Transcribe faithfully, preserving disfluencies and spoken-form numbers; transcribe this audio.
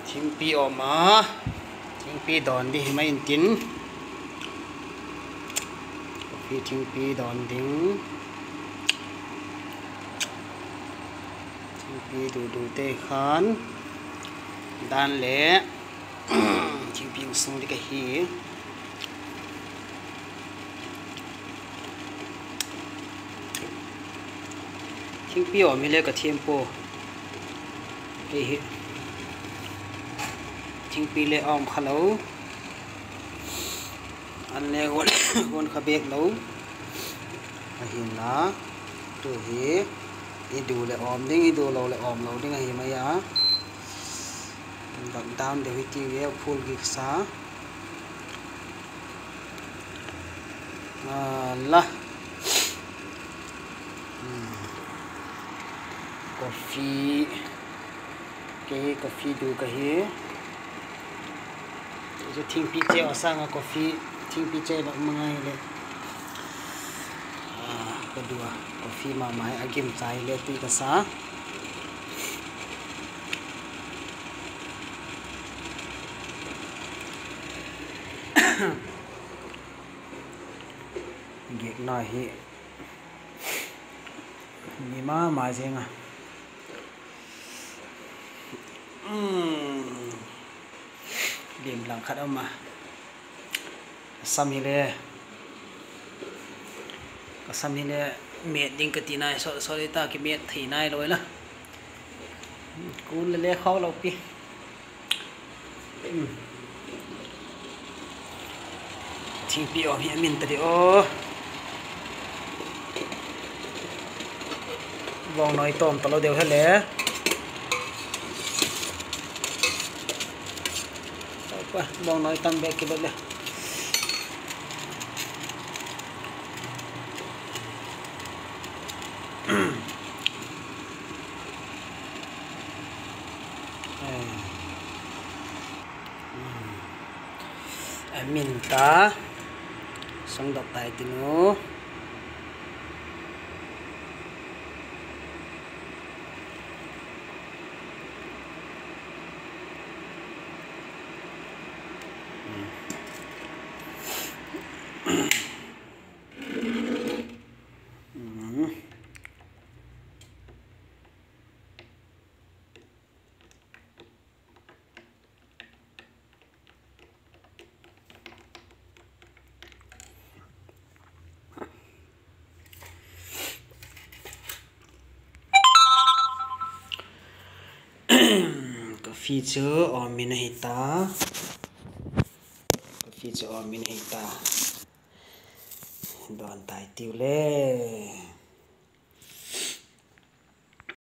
Thingpi awm a, thingpi dawn ding hi mai intin, coffee thingpi dawn ding. Thingpi du dute khan dan le thingpi sung ding ahi. Thingpi awm hile ka thiam pua. Kei hi thingpi le a um kha lo, an le huan kha bêk lo ahinla, tu hi i du leh awm ding, i du lo leh awm lo ding ahi mai a. Dak dan deu hi tiu e, phul gik sa. A la, coffee, kei coffee du ka hi. Chu thingpi che a sâng a coffee, thingpi che bak ma ngai leh, ka du a, coffee ma mai a gim chai le tui ka sa. Giakna hi mi ma ma zing a. Lim lang khat a um a, ka sam hile, ka sam hile, mêt ding ka ti nai sawt sawt i ta, kimêt thei nai lo i la. Kul le le khau lo pi. Thingpi awm hi a min ta di aw. Bawngnawi tawm talo deu hile. Bawngnawi tam bêk kilo le. A min ta, sungdok tai tin u. Coffee chu awm in ahi ta. Coffee chu awm in ahi ta. Dawn tai tiu le.